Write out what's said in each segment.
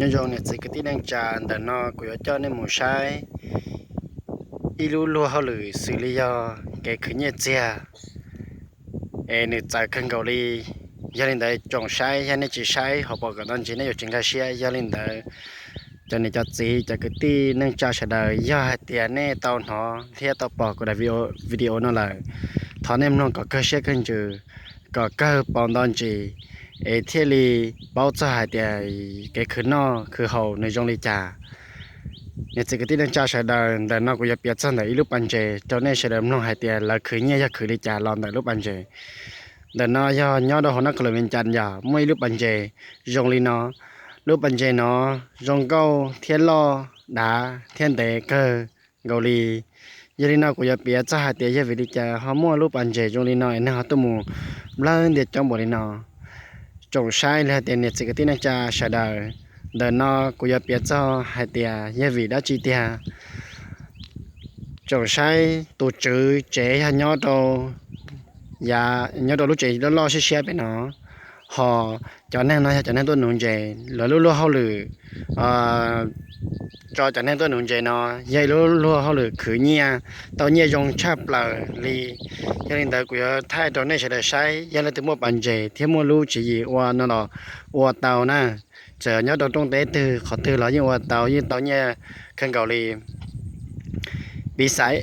Nyob zoo niam txiv kwv tij neej tsa, ntawm no kuv yuav coj nej mus saib ib lub luag hauj lwm xws li yog kev khwv nyiaj txiag es nws txawv kawg nkaus li. Yog li ntawd tsoom saib, yog nej tsis saib hauv paus kawm ntawv ntsis nej yuav tsis nkag siab. Yog li ntawd cov niam cov txiv cov kwv tij neej tsa sawv daws, yog hais tias nej tau hnov thiab tau pom kuv daim video no lawm, thov nej mloog kom kawg siab kawg ntsws, kom kawg paus nto ntsis, es thiaj li paub txog hais tias kev khwv noj khwv haus nws zoo li cas. Niam txiv kwv tij neej tsa sawv daws, ntawm no kuv yuav piav txog ntawm ib lub pas ntses rau nej sawv daws mloog hais tias lawv khwv nyiaj yog khwv li cas los ntawm lub pas ntses. Ntawm no yog nyob rau hauv Nab Qhoos Luam Vias Cas yog muaj ib lub pas ntses zoo li no. Lub pas ntses no zoo nkauj thiab loj dav thiab ntev kawg nkaus li. Yog li no kuv yuav piav txog hais tias yog vim li cas ho muaj lub pas ntses zoo li no es neeg ho tuaj mus nplawg ntias coob npaum li no. Tsoom saib li hais tias niam txiv kwv tij neej tsa sawv daws, ntawm no kuv yuav piav txog hais tias yog vim dab tsi tiag. Tsoom saib, tus tswv tsev yog nyob rau, yav nyob rau lub tsev loj loj siab siab pem no, ho cov neeg no yog cov neeg tuaj nuv ntses. Lawv lub luag hauj lwm tso cov neeg tuaj nuv ntses no yog ib lub luag hauj lwm khwv nyiaj, tau nyiaj zoo tshaj plaws li. Yog li ntawd kuv yuav thaij rau nej sawv daws saib, yog leej twg muaj pas ntses thiab muaj lub tswv yim ua no los ua tau na. Txawm nyob rau rooj teb twg qhov twg los yeej ua tau, yeej tau nyiaj kawg nkaus li. Piv xaiv,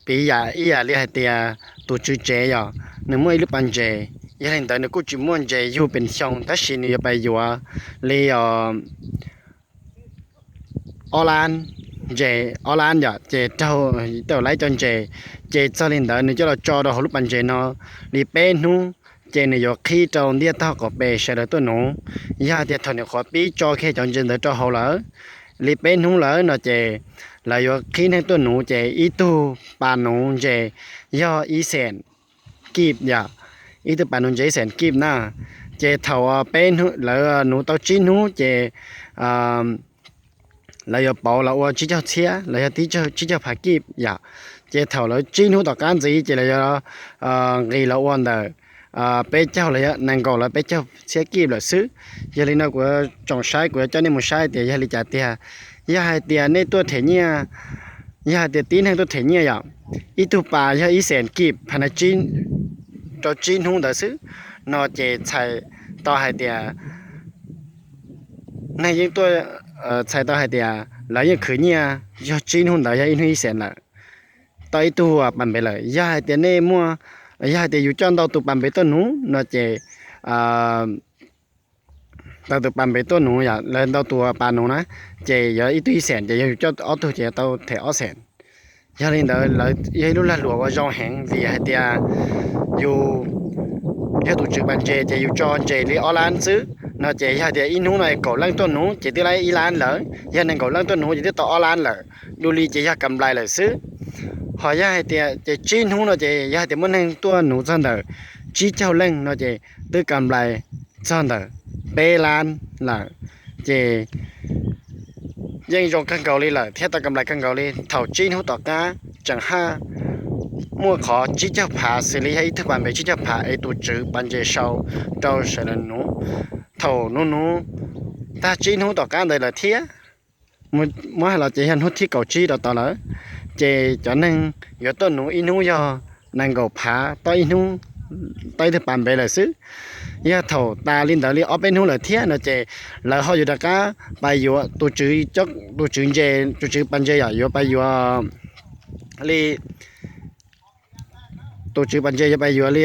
piv yam ib yam li hais tias tus tswv tsev yog nws muaj ib lub pas ntses, yog li ntawd nws kuj tsis muaj ntses yug pes xyoo, tab sis nws yuav pais yuav li ob lab ntses, ob lab yom, ces raug tau lawv cov ntses, ces txog li ntawd nws coj los tso rau hauv lub pas ntses no li peb hnub, ces nws yuav qhib rau ntiaj teb qaum pem sawv daws tuaj nuv. Yog hais tias thaum nws qhuav pib tso kiag cov ntses ntawd rau hauv lawm li peb hnub lawm no ces lawv yuav qhib neeg tuaj nuv, ces ib tug pas nuv ntses yog ib xees kib yom, ib tug pas nuv ntses ib xees kib na. Ces thaum peb hnub, lawv nuv tau tsib hnub ces lawv yuav pauv los ua tsib caug txhiab los yog tsib caug phav kib yom. Ces thaum lawv tsib hnub tom qab ntxiv ces lawv yuav nqis los ua ntawm peb caug los yog nees nkaum los peb caug txhiab kib lawm xwb. Yog li no kuv tsoom saib, kuv yuav coj nej mus saib tias yog li cas tiag. Yog hais tias nej tuaj them nyiaj, yog hais tias tib neeg tuaj them nyiaj yom, ib tug pas yog ib xees kib phav na, rau tsib hnub ntawd xwb no ces txhais tau hais tias neeg yeej tuaj, txhais tau hais tias lawv yeej khwv nyiaj yog tsib hnub ntawd yog ib hnub ib xees lawm, tau ib tug pas npev lawm. Yog hais tias nej muaj, yog hais tias yus coj ntau tus pas npev tuaj nuv no ces ntau tus pas npev tuaj nuv yom, lawv ntau tus pas nuv na, ces yog ib tug ib xees ces yog yus coj ob tug ces tau them ob xees. Yog li ntawd lawv yog ib lub lag luam uas zoo heev vim hais tias yus yog tus tswv pas ntses ces yus tso ntses li ob lab xwb no ces yog hais tias ib hnub no kaum leej tuaj nuv ces twb lab ib lab lawm, yog nees nkaum leej tuaj nuv ces twb tau ob lab lawm, dua li ces yog kam nplais lawm xwb. Ho yog hais tias ces tsib hnub no ces yog hais tias muaj neeg tuaj nuv txog ntawm tsib caug leej no ces twb kam nplais txog ntawm peb lab lawm. Ces yeej zoo kawg nkaus li lawm thiab tau kam nplais kawg nkaus li. Thaum tsib hnub tom qab tseem haj muaj qhov tsib caug phav xws li yog ib tug pas npev tsib caug phav es tus tswv pas ntses sau rau sawv daws nuv. Thaum nuv nuv tag tsib hnub tom qab ntawd lawm thiab, muab hais los ces yog hnub thib kaum tsib rau tod lawm, ces cov neeg yuav tuaj nuv ib hnub yog nees nkaum phav, tau ib hnub, tau ib tug pas npev lawm xwb. Yog thaum tas li ntawd li ob peb hnub lawm thiab no ces lawv ho yuav rov qab pais yuav, tus tswv, tus tswv ntses, tus tswv pas ntses yom, yuav pais yuav li, tus tswv pas ntses yuav pais yuav li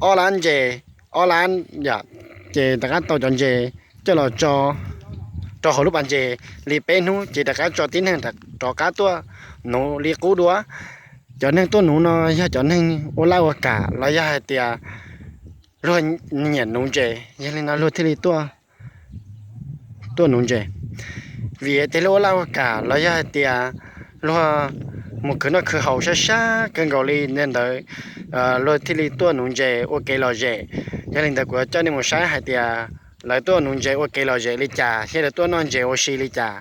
ob lab ntses, ob lab yom, ces rov qab tau cov ntses coj los tso rau hauv lub pas ntses li peb hnub ces rov qab tso tib neeg rov qab tuaj nuv li qub dua. Cov neeg tuaj nuv no yog cov neeg ua laj ua kam los yog hais tias luag nyiam nuv ntses, yog li no luag thiaj li tuaj, tuaj nuv ntses. Vim tias luag ua laj ua kam los yog hais tias luag mus khwv noj khwv haus sab sab kawg nkaus li ntawd, luag thiaj li tuaj nuv ntses ua kev lom zem. Yog li ntawd kuv coj nej mus saib hais tias lawv tuaj nuv ntses ua kev lom zem li cas thiab lawv tuaj noj ntses ua si li cas.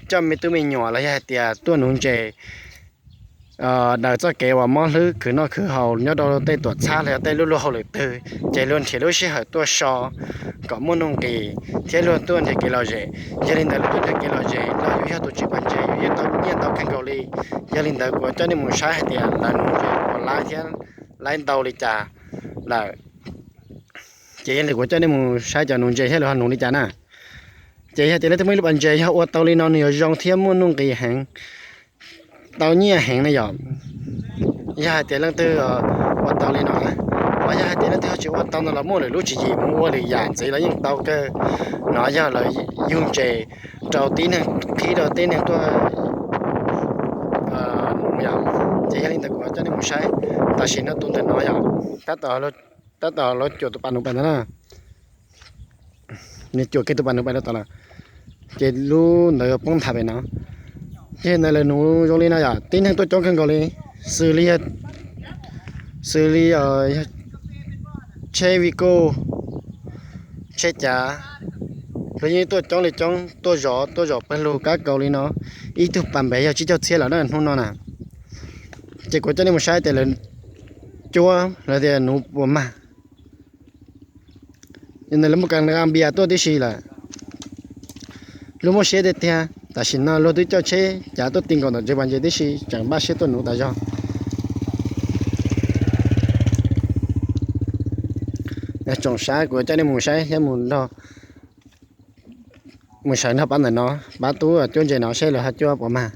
Coj me tub me nyuam los yog hais tias tuaj nuv ntses daws txoj kev uas mob hlwb khwv noj khwv haus nyob rau tej tuam txhab los yog tej lub luag hauj lwm twg, ces luag nrhiav lub sij hawm tuaj so kom muaj nuj nqis thiab luag tuaj nrhiav kev lom zem. Yog li ntawd lawv tuaj nrhiav kev lom zem los yus yog tus tsis pom ntses yus yeej tau nyiaj ntau kawg nkaus li. Yog li ntawd kuv coj nej mus saib hais tias lawv nuv zem uas laib thiab laib ntau li cas lawm. Ces yog li kuv coj nej mus saib cov nuv ntses thiab lawv ho nuv li cas na. Ces yog tias leej twg muaj ib lub pas ntses yog ua tau li no nws yuav zoo thiab muaj nuj nqis heev, tau nyiaj heev na yom. Yog hais tias leej twg ua tau li no, los yog hais tias leej twg ho tsis ua tau no los muaj lwm lub tswv yim mus ua lwm yam ntxiv los yeej tau kawg. No yog lawv yug ntses rau tib neeg qhib rau tib neeg tuaj. Ces yog li ntawd kuv coj nej mus saib. Tam sim no tus ntawm no yog tab tom lawv cuam tus pas nuv pais ntawd na. Nws cuam kiag tus pas nuv pais rau tom lawm, ces lub ntawd yuav poob nthav pem no. Ces ntawd lawv nuv zoo li no yom, tib neeg tuaj coob kawg nkaus li, xws li, xws li tsheb Vigo, tsheb cav, lawv yeej tuaj coob li coob, tuaj zov tuaj zov pawg lug kab kaus li no. Ib tug pas npem yog tsib caug txhiab lawm na hnub no na. Ces kuv coj nej mus saib tias lawv cuab lawv tias nuv puas mag. Yog ntawd lawv muaj kas nqa npias tuaj tib si lawm. Luag muaj siab tiag tiag, tam sim no luag twb coj tsheb cav tuaj ti nkaus ntawm ntses pas ntses tib si tseem npaj siab tuaj nuv tas zog. Tsoom saib kuv coj nej mus saib thiab mus nrog, mus sawv nrog pab ntawm no, pab tub cuab ntses no saib lawv ho cuab puas mag.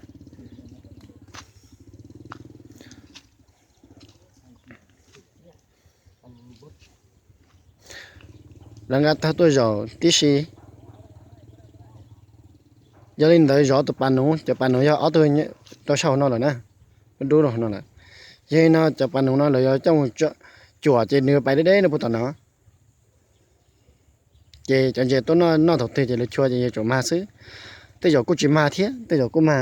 Lawv nqa taug tuaj zaum tib si. Yog li ntawd zov tus pas nuv, cov pas nuv yog ob tug rau saum no lawm na, dub dub rau no lawm. Yog li no cov pas nuv no lawv yuav coj mus cuam ces nws pais deb deb no puag tom no. Ces cov ntses tuaj noj thaum twg ces lawv chua ces yuav tsum mag xwb. Tej zaum kuj tsis mag thiab tej zaum kuj mag.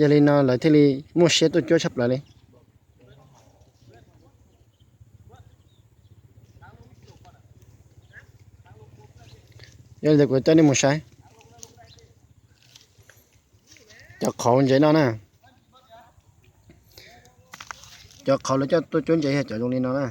Yog li no lawv thiaj li muaj siab tuaj cuab tshaj plaws li. Yog li ntawd kuv coj nej mus saib cov qhauv ntses no na. Cov qhauv lawv coj tuaj cuab ntses yog cov zoo li no na.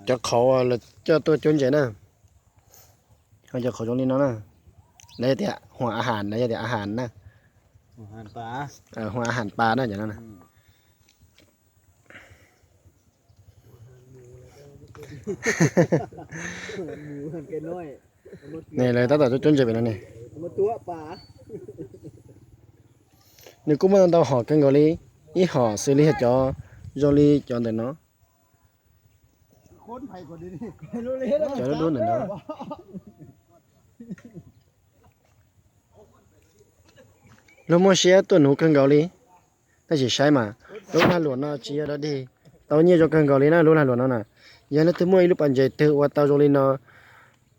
Cov qhauv lawv coj tuaj cuab ntses na. Cov qhauv zoo li no na. Lawv yog tias huam a has, lawv yog tias a has na. Huam a has pas na cov no na. Ne lawv tab tom cuab ntses pem no ne. Nws kuj muaj ntau hom kawg nkaus li, ib hom xws li yog cov zoo li cov ntawm no. Cov dub dub ntawm no. Luag muaj siab tuaj nuv kawg nkaus li. Tab sis saib mas lub lag luam no tsis yog dog dig, tau nyiaj zoo kawg nkaus li na lub lag luam no na. Yog leej twg muaj ib lub pas ntses twg ua tau zoo li no,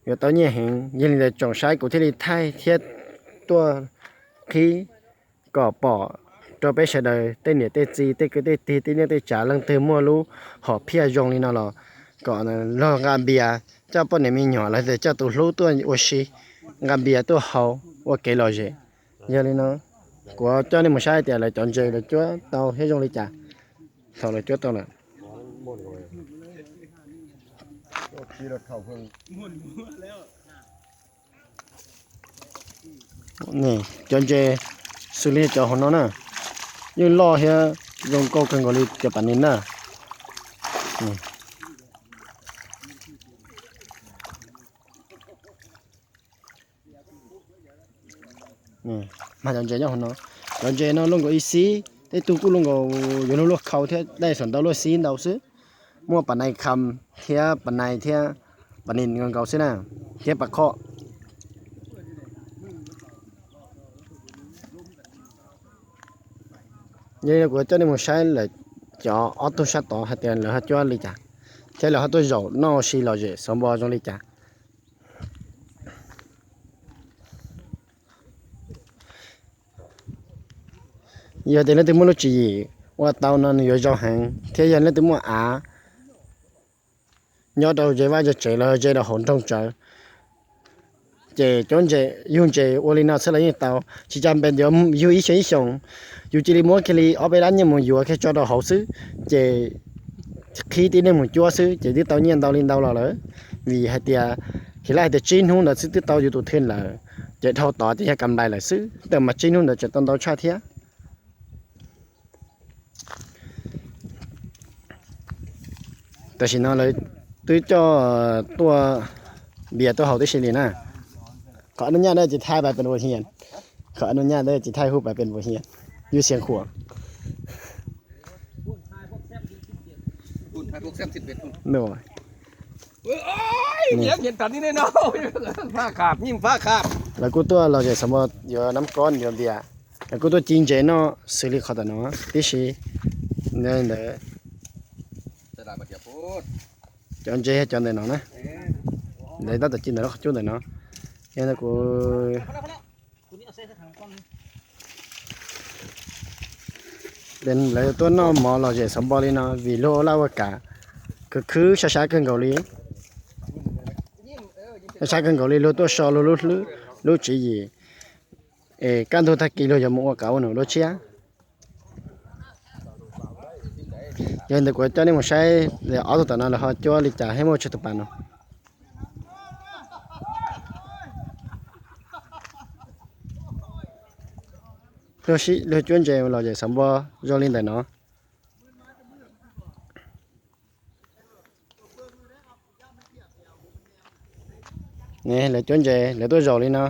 yuav tau nyiaj heev. Yog li ntawd tsoom saib kuv thiaj li thaij thiab tuaj qhib kom pom rau peb sawv daws tej niam tej txiv tej kwv tej tij tej neej tej tsav leej twg muaj lub hom phiaj zoo li no los kom luag nqa npias coj poj niam me nyuam los tias coj tus hlub tuaj ua si, nqa npias tuaj haus ua kev lom zem. Yog li no kuv coj nej mus saib tias lawv cov ntses lawv cuab tau thiab zoo li cas. Thaum lawv cuab tau lawm, cov ntses xws li cov hauv no na, yeej loj thiab zoo nkauj kawg nkaus li cov pas nis na. Mas cov ntses nyob hauv no, cov ntses no luaj nkaus ib xib, tej tug kuj luaj nkaus, yuav luag luaj khau thiab, daj xam ntau luaj xib ntau xwb. Muaj pas nais kham thiab pas nais thiab pas nis nkaus xwb na, thiab pas khoj. Yog li kuv coj nej mus saib lawv cov ob tug sab tod hais tias lawv ho cuab li cas, thiab lawv ho tuaj zaum noj ua si lom zem xov npo zoo li cas. Yog tias leej twg muaj lub tswv yim ua tau no nws yuav zoo heev, thiab yog leej twg muaj av nyob rau ze vaj ze tsev los ze rau hauv nroog tsawv, ces cuab ntses, yug ntses ua li no xwb los yeej tau. Tsis cas npe yuav yug ib xyoo ib xyoos, yus cia li muab kiag li ob peb lab nyiaj mus yuav kiag tso rau hauv xwb, ces qhib tib neeg mus cuab xwb ces twb tau nyiaj ntau li ntau los lawm. Vim hais tias, khiav laj hais tias tsib hnub ntawd xwb twb tau yus tus thwj lawm, ces dhau tod ces yog kam nplais lawm xwb, tab mas tsib hnub ntawd tseem tau ntau tshaj thiab. Tam sim no lawv twb coj tuaj npias tuaj haus tib si li na. Qhov no nyaj dab tsis thaij pais pes puas hias, qhov no nyaj dab tsis thaij hu pais pes puas hias, yus xiam khuam. Lawv kuj tuaj los zem xov npo yuav nab kob yuav npias, lawv kuj tuaj ci ntses noj xws li qhov tam no tib si. Ntawd, cov ntses yog cov ntawm no na, ntawd tab tom ci ntawm lub qhov cub ntawm no. Yog kuv lawv tuaj noj mov los zem xov npo li no vim luag ua laj ua kam khwv khwb sab sab kawg nkaus li. Sab sab kawg nkaus li luag tuaj so luag lub hlwb lub tswv yim, es kaj ntug tag kis luag yuav mus ua qav ua num lub tshiab. Yog li ntawd kuv coj nej mus saib ob tug tom no lawv ho cuab li cas thiab muaj tsawg tus pas no. Luag cuab ntses los zem xov npo zoo li ntawm no. Lawv cuab ntses lawv tuaj zaum li no,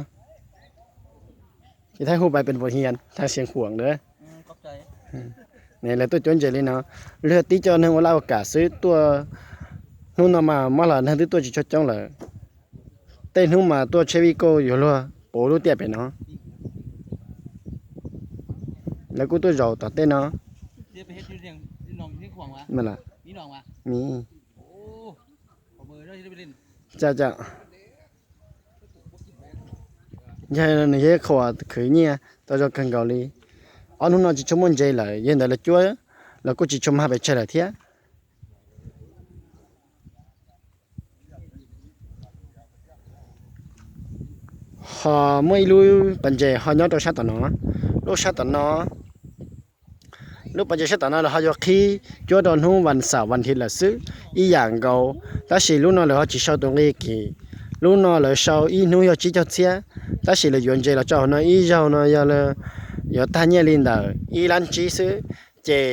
tsis thaij hu pais pes puas hias, thaij xiam khuam ntawd. Lawv tuaj cuab ntses li no, luag tib co neeg ua laj ua kam xwb tuaj. Hnub no mas mob los neeg twb tuaj tsis tshua coob lawm. Tej hnub mas tuaj tsheb vij kauj yuav luag puv lub tiaj pem no. Lawv kuj tuaj zaum tom tej no. Yog nws yog qhuas khwv nyiaj tau zoo kawg nkaus li. Ob hnub no tsis tshua muaj ntses lawm, yog ntawd lawv cuab los kuj tsis tshua mag pes tsawg lawm thiab. Ho muaj ib lub pas ntses ho nyob rau sab tom no. Lub sab tom no, lub pas ntses sab tom no lawv ho yuav qhib cuab rau hnub vas xaum vas thiv lawm xwb, ib yam nkaus. Tab sis lub no lawv ho tsis sau tus nqi kiv. Lub no lawv sau ib hnub yog tsib caug txhiab, tab sis lawv yuav ntses los tso hauv no ib zaug no yog yuav tag nyiaj li ntawm ib lab tsib xwb, ces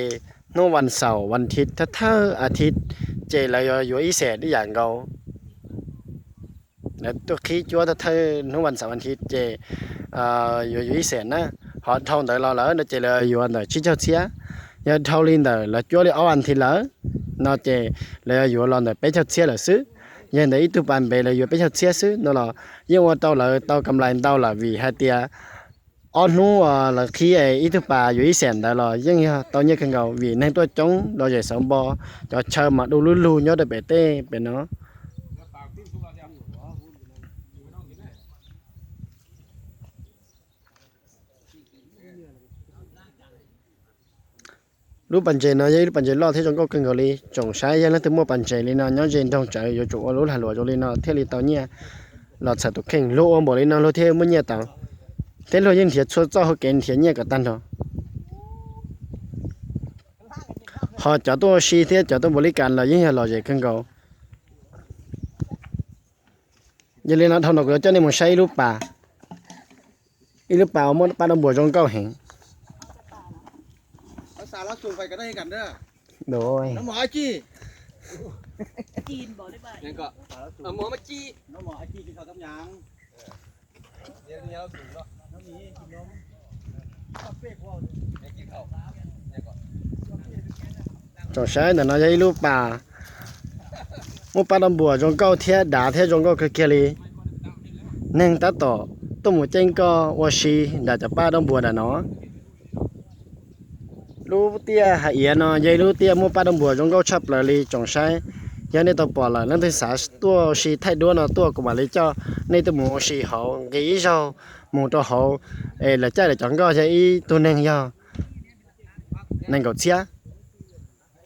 hnub vas xaum vas thiv thawj thawj a thiv ces lawv yuav yuav ib xees ib yam nkaus. Lawv tuaj qhib cuab thawj thawj hnub vas xaum vas thiv ces yuav yuav ib xees na. Ho dhau ntawd los lawm no ces lawv yuav ntawm tsib caug txhiab. Yog dhau li ntawm lawv cuab li ob vas thiv lawm no ces lawv yuav los ntawm peb caug txhiab lawm xwb. Yog ntawm ib tug pas npev lawv yuav peb caug txhiab xwb no los yeej ua rau lawv tau kam lais ntau lawm vim hais tias ob hnub uas lawv qhib ib tug pas yuav ib xees ntawd los yeej yog tau nyiaj kawg nkaus vim neeg tuaj coob los zem xauv npo, cov chaw mas du lub lug nyob rau pem tej pem no. Lub pas ntses no yog ib lub pas ntses loj thiab zoo nkauj kawg nkaus li. Tsoom saib yog leej twg muaj pas ntses li no nyob ze nroog tsawv yuav tsum ua lub lag luam zoo li no thiaj li tau nyiaj los txhawm tus kheej. Luag ua npaum li no luag thiaj muaj nyiaj tau, thiab luag yeej nrhiav txhua txoj hauv kev nrhiav nyiaj kom tag nrho. Ho cov tuaj ua si thiab cov tuaj npaum li cas los yeej yog lom zem kawg nkaus. Yog li no dhau no kuv yuav coj nej mus saib ib lub pas, ib lub pas uas muaj paj dab npuas zoo nkauj heev. Tsoom saib, ntawm no yog ib lub pas muaj paj dab npuas zoo nkauj thiab dav thiab zoo nkauj kawg kiag li. Neeg tab tom tuaj mus ceeb koj ua si nram cov paj dab npuas nram no. Lub tiaj hais iav no yog ib lub tiaj muaj paj dab npuas zoo nkauj tshaj plaws li tsoom saib. Yog nej tau pom lawm leej twg xav tuaj ua si thaij duab no tuaj kuv mam li coj nej tuaj mus ua si hauv nqis ib zaug mus rau hauv es lawv caij lawv cov nkoj yog ib tug neeg yog nees nkaum txhiab.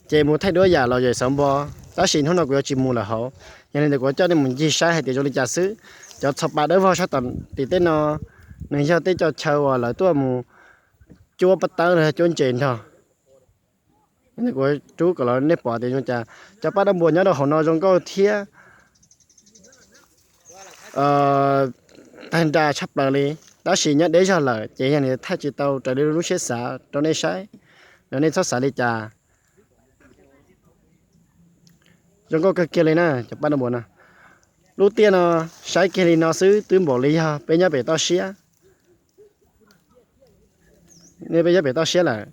Ces mus thaij duab yam los zem xauv npo, tab sis hnub no kuv yuav tsis mus lawm hauv. Yog li ntawd kuv coj nej mus ncig saib hais tias zoo li cas xwb. Cov txhua pa dawb vog sab tom tim tej no, nws yog tej co chaw uas lawv tuaj mus cuab paj tawb los yog cuab ntses nrog. Kuv rub kom los nej pom tias zoo cas. Cov paj daj npuas nyob rau hauv no zoo nkauj thiab tag nra tshaj plaws li, tab sis nyob deb zog lawm ces yog li thaij tsis tau raws li lub siab xav rau nej saib, los nej txhob xav li cas. Zoo nkauj kawg kiag li na cov paj daj npuas no. Lub tiaj no saib kiag li no xwb twb npaum li yog peb nyob pem toj siab, peb nyob pem toj siab lawm.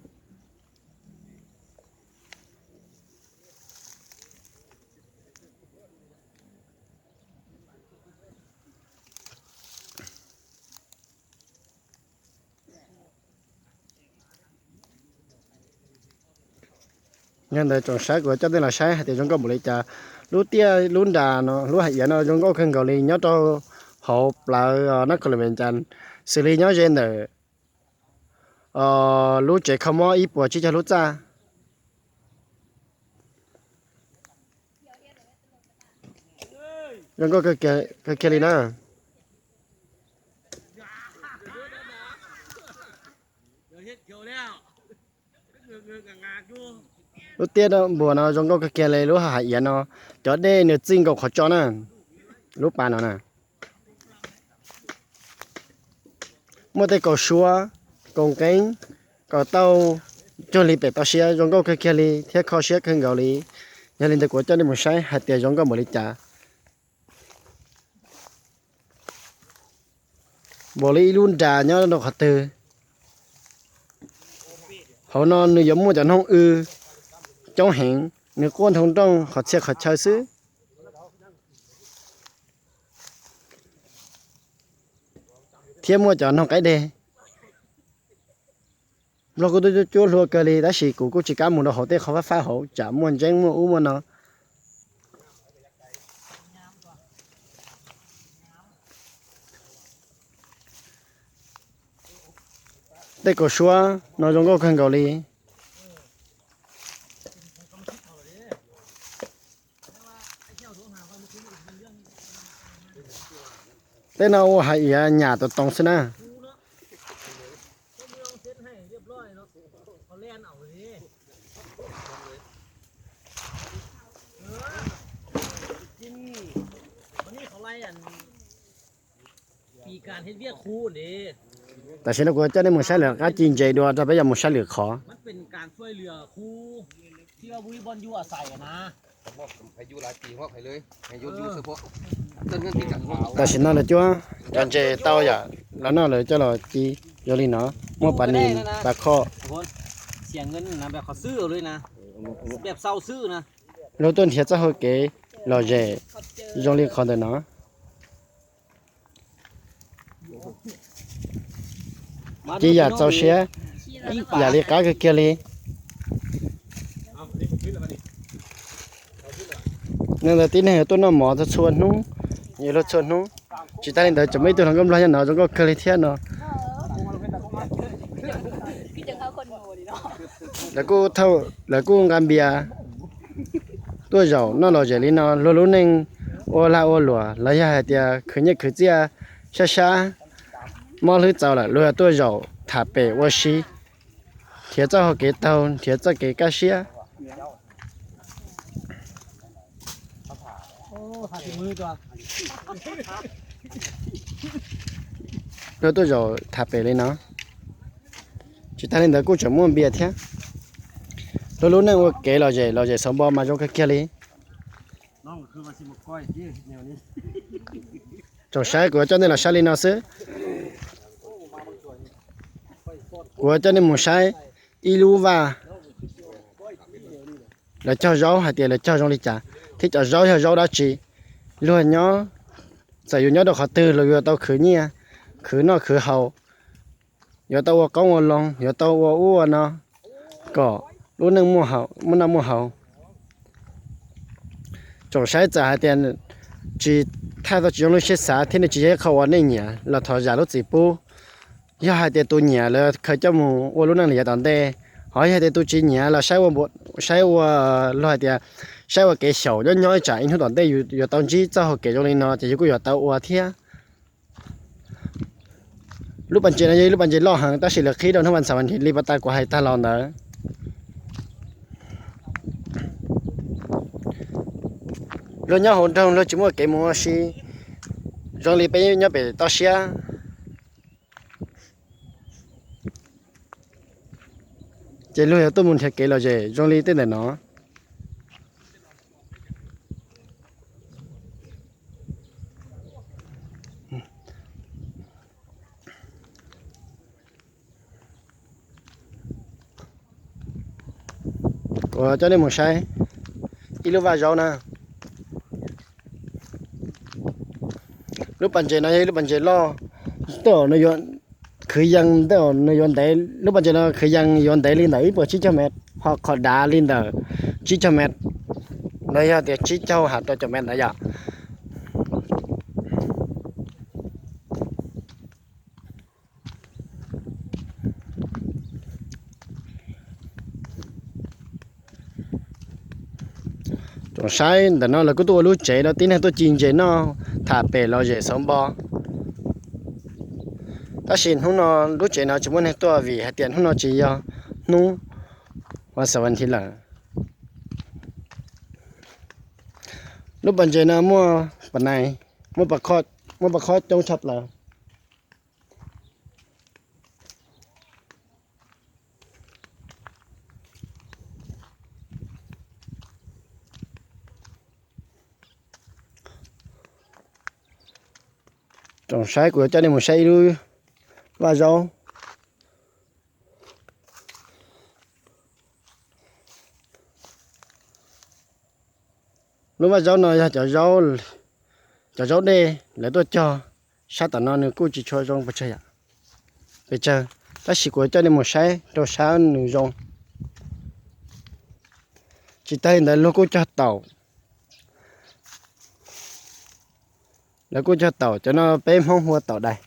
Yog ntawd tsoom saib kuv coj nej los saib hais tias zoo nkauj npaum li cas. Lub tiaj lub nra no lub hav iav no zoo nkauj kawg nkaus li nyob rau hauv plawv North Carolina, xws li nyob ze ntawm lub tsev kho mob ib puas tsib caug lub txaj. Zoo nkauj kawg kiag li na. Lub tiaj npuas no zoo nkauj kawg kiag li lub hav iav no, cov dej nws txij nkaus qhov tso na, lub pas no na. Muaj tej kaus suab, kaus nqeeb, kaus tauj cuag li pem toj siab zoo nkauj kawg kiag li thiab kho siab kawg nkaus li. Yog li ntawd kuv coj nej mus saib hais tias zoo nkauj npaum li cas. Npaum li ib lub nra nyob rau qhov twg. Hauv no nws yuav muaj cov noog w coob heev, nws quaj nroo nrooj qhov txhia qhov chaw xwb. Thiab muaj cov noog qaib deg. Nplog kuj tuaj cuab hlua kawg li tab sis kuv kuj tsis kam mus rau hauv tej qhov fab fab hauv tsam muaj ntseeb muaj ub muaj no. Tej kaus suab no zoo nkauj kawg nkaus li. Tej no ua hav iav nyam tau too xwb na. Tam sim no kuv coj nej mus saib lawm qab ci ntses dua rau peb yog mus saib lwm qhov. Tam sim no lawv cuab cov ntses tau yam los noj lawv coj los ci zoo li no, muaj pas nis pas khoj. Luag tuaj nrhiav txoj hau kev lom zem zoo li qhov ntawm no. Ci yam txaus siab, yam li qab kawg kiag li. Ntawd tib neeg yuav tuaj noj mov txhua hnub, yuav luag txhua hnub. Tsis tas li ntawd tseem muaj ib tug hluas nkauj nplog nyob no zoo nkauj kawg li thiab no. Lawv kuj nqa npias tuaj zaum noj lom zem li no, luag lub neej ua lag ua luam los yog hais tias khwv nyiaj khwv txiaj sab sab, mob hlwb txaus lawm luag tuaj zaum tham pem ua si, nrhiav txoj hau kev taug, nrhiav txoj kev kaj siab. Luag tuaj zaum tham pem li no. Tsis tas li ntawd kuj tseem muaj npias thiab. Luag lub neej ua kev lom zem, lom zem xauv npo mas zoo kawg kiag li. Tsoom saib, kuv coj nej los saib li no xwb. Kuv coj nej mus saib ib lub vaj, lawv cog zaub hais tias lawv cog zoo li cas thiab cov zaub yog zaub dab tsi. Luag nyob, txawm yus nyob rau qhov twg los yuav tau khwv nyiaj, khwv noj khwv haus, yuav tau ua qoob ua loo, yuav tau ua ub ua no kom lub neej muaj noj muaj haus. Tsoom saib, txawm hais tias tsis, thaij tau tsis zoo lub siab xav thiab nws tsis yog ib qho uas nej nyiam los thov zam lub txim pub. Yog hais tias tus nyiam lawv khaws coj mus ua lub neej li yav tom ntej, Ho yog tias tus tsis nyiam los saib ua, saib ua, luag hais tias saib ua kev xyaum nyob nyob ib tsam ib hnub tom ntej yus yuav tau ntsib txoj hau kev zoo li no ces yus kuj yuav tau ua thiab. Lub pas ntses no yog ib lub pas ntses loj heev tab sis lawv qhib rau hnub vas xaum vas thiv li pas tas kuv hais tag los ntawd. Luag nyob hauv nroog luag tsis muaj kev mus ua si zoo li peb nyob pem toj siab, ces luag yuav tuaj mus nrhiav kev lom zem zoo li tej ntawm no. Kuv coj nej mus saib ib lub vaj zaub na. Lub pas ntses no yog ib lub pas ntses loj, tej zaum nws yuav khwv yees, tej zaum nws yuav ntev, lub pas ntses no khwv yees yuav ntev li ntawm ib puas tsib caug mev, ho qhov dav li ntawm tsib caug mev, los yog tias tsib caug ha rau caum mev ntawd yom. Tsoom saib, ntawm no lawv kuj tuaj ua lub tsev rau tib neeg tuaj ci ntses noj tham pem los zem xauv npo. Tab sis hnub no lub tsev no tsis muaj neeg tuaj vim hais tias hnub no tsis yog hnub vas xaum vas thiv lawm. Lub pas ntses no muaj pas nais, muaj pas khob coob tshaj plaws. Tsoom saib, kuv yuav coj nej mus saib ib lub vaj zaub. Lub vaj zaub no yog cov zaub, cov zaub dej lawv tuaj cog. Sab tom no nws kuj tsis tshua zoo pes tsawg, pes tsawg, tab sis kuv yuav coj nej mus saib rau sab nws zoo. Tsis tag li ntawd luag kuj cog taum, lawv kuj cog taum, cov no peb Hmoob hu ua taum dais.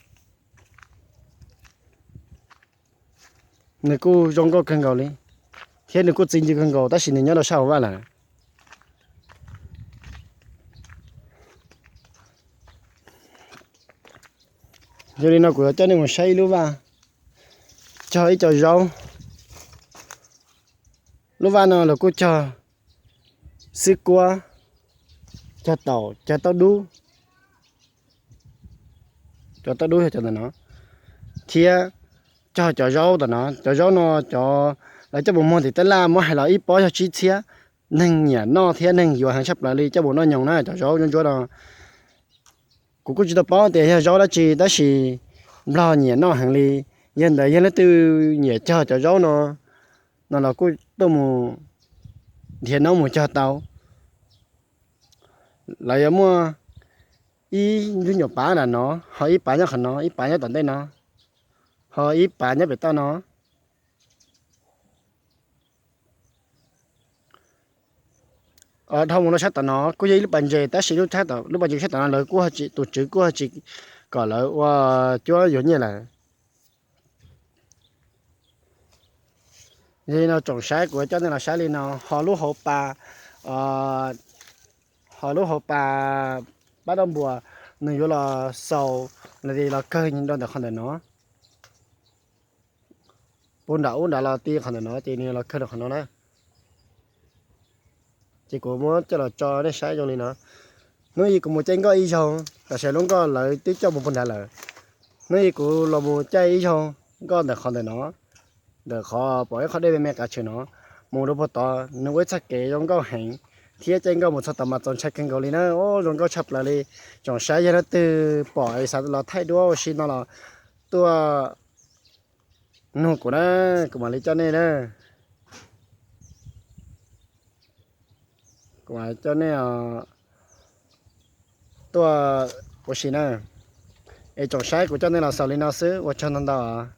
Nws kuj zoo nkauj kawg nkaus li, thiab nws kuj txi ntws kawg nkaus tab sis nws nyob rau sab hauv vaj lawm. Yog li no kuv yuav coj nej mus saib ib lub vaj, cog ib co zaub. Lub vaj no los kuj cog xwb kuab, cog taum, cog taub dub, cov taub dub yog cov ntawm no, thiab cog cov zaub ntawm no. Cov zaub no cov lawv coj mus muag tim tab laj muab hais los ib pob yog tsib txhiab. Neeg nyiam noj thiab neeg yuav heev tshaj plaws li coj mus noj nyoos na cov zaub ntsuab ntsuab no. Kuv kuj tsis tau paub tias yog zaub dab tsi tab sis Nplog nyiam noj heev li. Yog ntawd yog leej twg nyiam cog cov zaub no, no los kuj tuaj mus nrhiav noob mus cog tau. Lawv yuav muaj ib ntug nyuam pav nram no, ho ib pav nyob qhov no, ib pav nyob tom ntej no, ho ib pav nyob pem toj no. Dhau mus rau sab tom no kuj yog ib lub pas ntses tab sis lub pas ntses sab tom no lawv kuj, tus tswv kuj tsis kom lawv ua cuab yuav nyiaj lawm. Yog li no tsoom saib kuv coj nej los saib li no, ho lub hauv pas, ho lub hauv pas pab rau npuas, nws yuav los xaus los kawg rau ntawm qhov ntawm no. Puag nram ub nrad los ti qhov ntawm no ces nws los kawg rau qhov no na. Ces kuv muab coj los tso nej saib zoo li no. Hnub ib kuv mus caij nkoj ib zaug, tam sim lub nkoj lawv twb coj mus puag nrad lawm. Hnub ib kuv los mus caij ib zaug nkoj ntawm qhov ntawm no, ntawm qhov pom ib qhov dej me me qav tshwm no, mus rau puag tod nws ua ib txoj kev zoo nkauj heev, thiab caij nkoj mus txog tod mas txaus ntshai kawg nkaus li na. Zoo nkauj tshaj plaws li. Tsoom saib yog leej twg pom es xav los thaij duab ua si no los tuaj nug kuv na, kuv mam li coj nej na. Kuv mam coj nej tuaj ua si na. Es tsoom saib kuv coj nej los xaus li no xwb, ua tsaug ntau ntau.